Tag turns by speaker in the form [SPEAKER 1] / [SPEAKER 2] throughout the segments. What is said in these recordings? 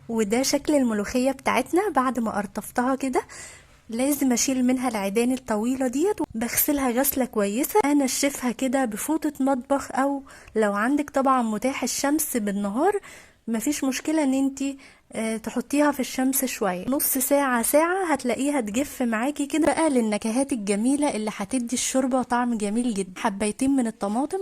[SPEAKER 1] وده شكل الملوخية بتاعتنا بعد ما قرطفتها كده. لازم اشيل منها العيدان الطويلة ديت، بغسلها غسلة كويسة، انشفها كده بفوطة مطبخ، او لو عندك طبعا متاح الشمس بالنهار مفيش مشكلة ان انتي تحطيها في الشمس شوية، نص ساعة ساعة هتلاقيها تجف معاكي كده. بقى للنكهات الجميلة اللي هتدي الشوربة طعم جميل جدا، حبايتين من الطماطم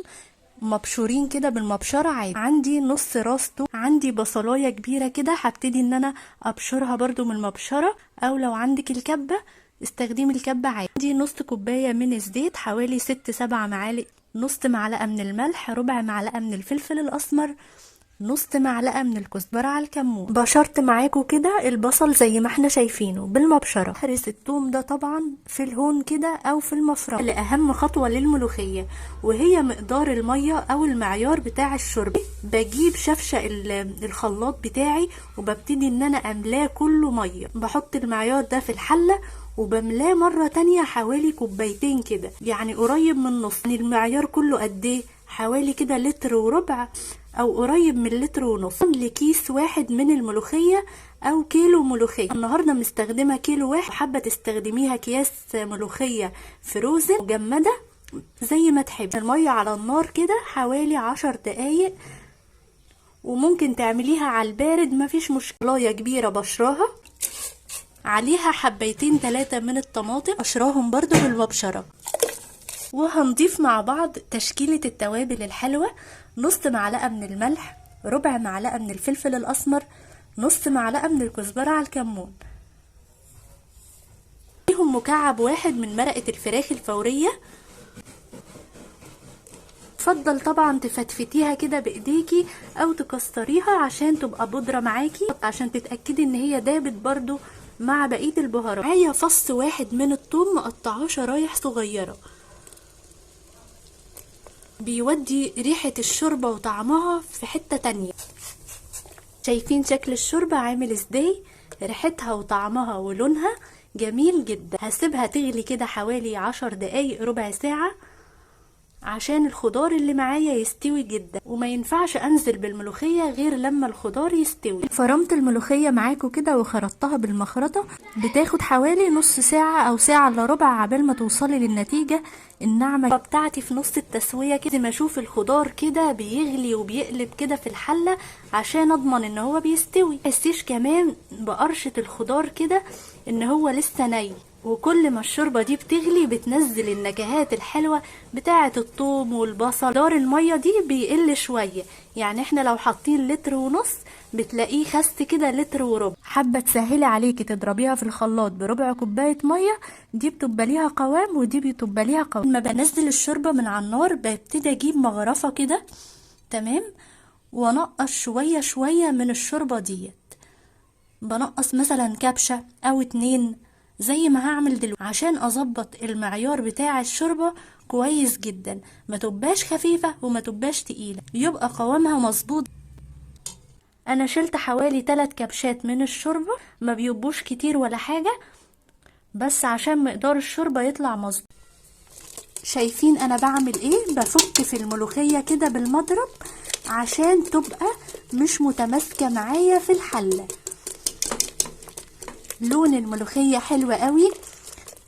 [SPEAKER 1] مبشورين كده بالمبشرة عادي، عندي نص راس توم، عندي بصلاية كبيرة كده هبتدي ان انا ابشرها برضو من المبشرة، او لو عندك الكبة استخدمي الكبة عادي. عندي نص كوباية من الزيت، حوالي 6-7 معالق، نص معلقة من الملح، ربع معلقة من الفلفل الاسمر، نص معلقة من الكزبرة على الكمون. بشرت معاكم كده البصل زي ما احنا شايفينه بالمبشرة. هرس التوم ده طبعا في الهون كده او في المفرمة. لأهم خطوة للملوخية وهي مقدار المية او المعيار بتاع الشوربة. بجيب شفشق الخلاط بتاعي وببتدي ان انا املاه كله مية، بحط المعيار ده في الحلة وبملاه مرة تانية حوالي كوبايتين كده، يعني قريب من نص. يعني المعيار كله قد ايه؟ حوالي كده لتر وربع او قريب من لتر ونص لكيس واحد من الملوخية او كيلو ملوخية. النهاردة مستخدمة كيلو واحد، حابة تستخدميها اكياس ملوخية فروزن مجمدة زي ما تحبي. المية على النار كده حوالي 10 دقايق، وممكن تعمليها على البارد مفيش مشكلة. لاية كبيرة بشراها عليها حبيتين 3 من الطماطم، بشراهم برضو بالمبشرة. وهنضيف مع بعض تشكيلة التوابل الحلوة، نص معلقة من الملح، ربع معلقة من الفلفل الأسمر، نص معلقة من الكزبرة على الكمون، فيهم مكعب واحد من مرقة الفراخ الفورية. تفضل طبعا تفتفتيها كده بايديكي او تكسريها عشان تبقى بودرة معاكي، عشان تتأكدي ان هي دابت برضو مع بقية البهارات. معايا فص واحد من الثوم مقطعاه شرايح صغيرة، بيودي ريحة الشوربة وطعمها في حتة تانية. شايفين شكل الشوربة عامل ازاي؟ ريحتها وطعمها ولونها جميل جدا. هسيبها تغلي كده حوالي 10 دقايق ربع ساعة عشان الخضار اللي معايا يستوي جدا، وما ينفعش انزل بالملوخية غير لما الخضار يستوي. فرمت الملوخية معاكم كده وخرطتها بالمخرطة، بتاخد حوالي نص ساعة او ساعة الا ربع عبال ما توصلي للنتيجة الناعمة بتاعتي. في نص التسوية كده ما اشوف الخضار كده بيغلي وبيقلب كده في الحلة عشان اضمن ان هو بيستوي. متحسيش كمان بقرشة الخضار كده ان هو لسه ني. وكل ما الشوربة دي بتغلي بتنزل النكهات الحلوة بتاعة الثوم والبصل. دار المية دي بيقل شوية، يعني احنا لو حاطين لتر ونص بتلاقيه خس كده لتر وربع. حابة تسهلي عليكي تضربيها في الخلاط بربع كوباية مية، دي بتبقى ليها قوام ودي بتبقى ليها قوام. لما بنزل الشوربة من على النار ببتدي اجيب مغرفة كده، تمام، وانقص شوية شوية من الشوربة ديت. بنقص مثلا كبشة او 2 زي ما هعمل دلوقتي عشان اظبط المعيار بتاع الشوربة كويس جدا، ما تبقاش خفيفة وما تبقاش تقيلة، يبقى قوامها مظبوط. انا شلت حوالي 3 كبشات من الشوربة، ما بيبقوش كتير ولا حاجة، بس عشان مقدار الشوربة يطلع مظبوط. شايفين انا بعمل ايه؟ بفك في الملوخية كده بالمضرب عشان تبقى مش متماسكة معايا في الحلة. لون الملوخية حلوة قوي،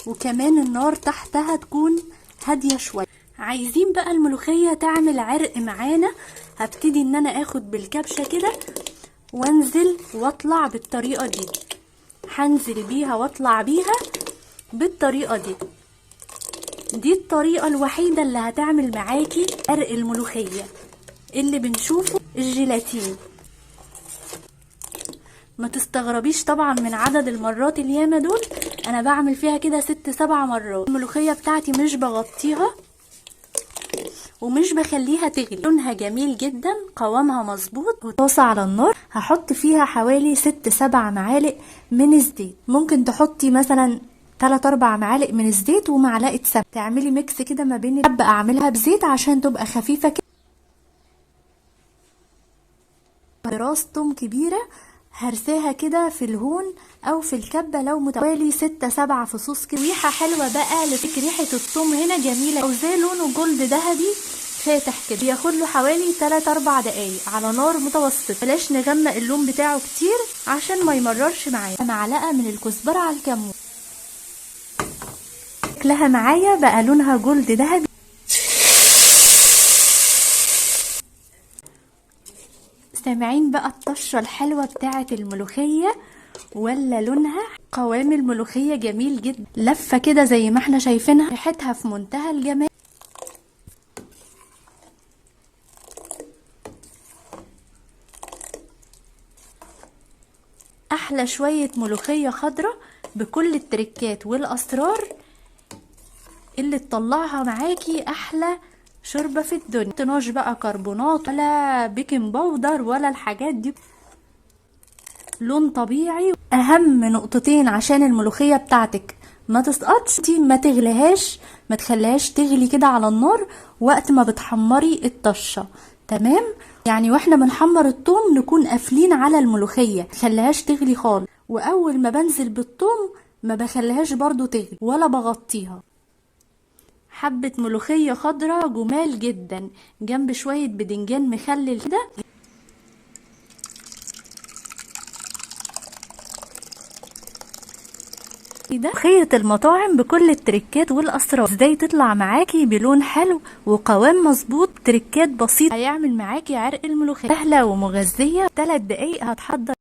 [SPEAKER 1] وكمان النار تحتها تكون هادية شوية. عايزين بقى الملوخية تعمل عرق معانا، هبتدي ان انا اخد بالكبشة كده وانزل واطلع بالطريقة دي، هنزل بيها واطلع بيها بالطريقة دي. دي الطريقة الوحيدة اللي هتعمل معاكي عرق الملوخية اللي بنشوفه الجيلاتين. ما تستغربيش طبعا من عدد المرات الياما دول، انا بعمل فيها كده 6-7 مرات. الملوخية بتاعتي مش بغطيها ومش بخليها تغلي، لونها جميل جدا، قوامها مظبوط. وطاسة على النار هحط فيها حوالي 6-7 معالق من الزيت، ممكن تحطي مثلا 3-4 معالق من الزيت ومعلقة سمنة، تعملي mix كده ما بين. حابة اعملها بزيت عشان تبقى خفيفة كده. راس توم كبيرة هرساها كده في الهون او في الكبه لو متوالي 6-7 فصوص كده. ريحه حلوة بقى لفك، ريحه الثوم هنا جميلة، او زي لونه gold ذهبي فاتح كده، بياخد له حوالي 3-4 دقايق على نار متوسطه. بلاش نغمق اللون بتاعه كتير عشان ما يمررش معايا. معلقه من الكزبره على الكمون. شكلها معايا بقى لونها جولد ذهبي. سامعين بقى الطشه الحلوة بتاعه الملوخية ولا لونها؟ قوام الملوخية جميل جدا، لفه كده زي ما احنا شايفينها، ريحتها في منتهى الجمال. احلى شوية ملوخية خضراء بكل التركات والاسرار اللي تطلعها معاكي احلى شوربة في الدنيا. تناش بقى كربونات ولا baking powder ولا الحاجات دي، لون طبيعي. اهم نقطتين عشان الملوخية بتاعتك ما تسقطش، ما تغليهاش، ما تخليهاش تغلي كده على النار وقت ما بتحمري الطشه، تمام؟ يعني واحنا بنحمر الثوم نكون قافلين على الملوخية، ما تخليهاش تغلي خالص. واول ما بنزل بالثوم ما بخليهاش برضو تغلي ولا بغطيها. حبة ملوخية خضراء جمال جدا جنب شوية بدنجان مخلل كده. ده ملوخية المطاعم بكل التركات والأسرار، ازاي تطلع معاكي بلون حلو وقوام مظبوط، تركات بسيطة هيعمل معاكي عرق الملوخية، سهلة ومغذية. 3 دقايق هتحضر.